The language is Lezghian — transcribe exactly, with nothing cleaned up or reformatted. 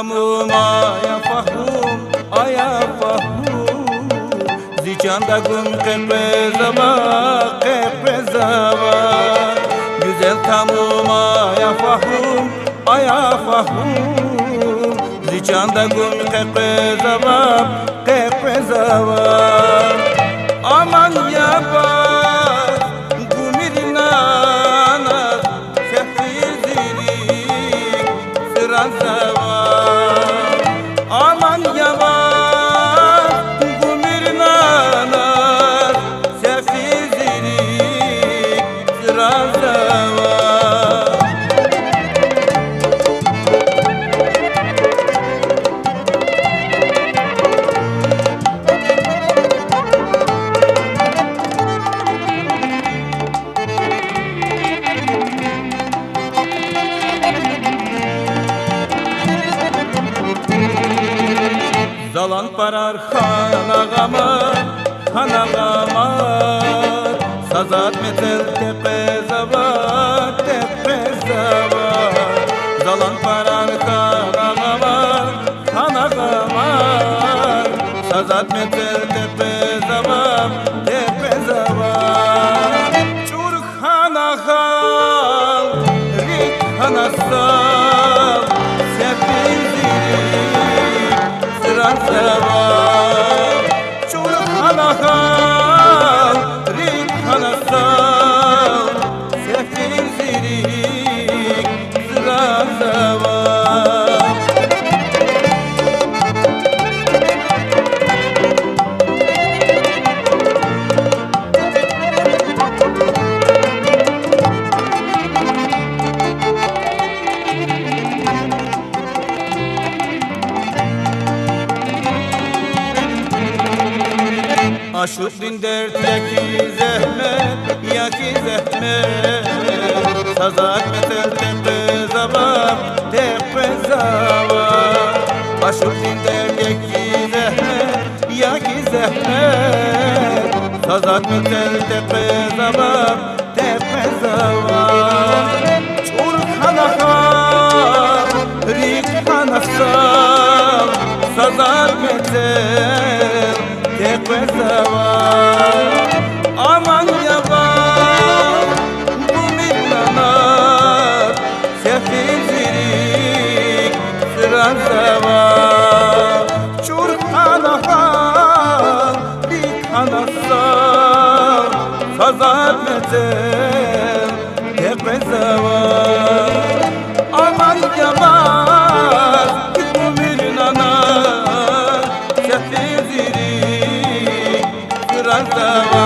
Тамум, ая Фагьум, ая Фагьум, зи чанда гум къекъвезава, къекъвезава. Гуьзел Тамум, ая Фагьум, ая Фагьум, зи чанда гум къекъвезава, къекъвезава. Аман я ваз, гумир наназ, сефил зи рикӀ цӀразава. Аман я ваз, гумир наназ, сефил зи рикӀ цӀразава. Залан парар хьана гъамар, хьана гъамар, са затӀ мецел текъвезава, текъвезава. Залан парар хьана гъамар, хьана гъамар, са затӀ мецел текъвезава, текъвезава. ЧӀур хьана гьал, рикӀ хьана сал, сефил зи рикӀ цӀразава. ЧӀур хьана гьал, рикӀ хьана сал, сефил зи рикӀ цӀразава. Ашукьдин дерт я хьи зегьмет, я хьи зегьмет, са затӀ мецел текъвезава, текъвезава. Ашукьдин дерт я хьи зегьмет, я хьи зегьмет, са затӀ мецел текъвезава, текъвезава. ЧӀур хьана гьал, рикӀ хьана сал, са затӀ мецел текъвезава. Аман я ваз, гумир наназ, сефил зи рикӀ цӀразава. ЧӀур хьана гьал, рикӀ хьана сал, са затӀ мецел текъвезава. Аман я ваз, гумир наназ, сефил зи рикӀ цӀразава.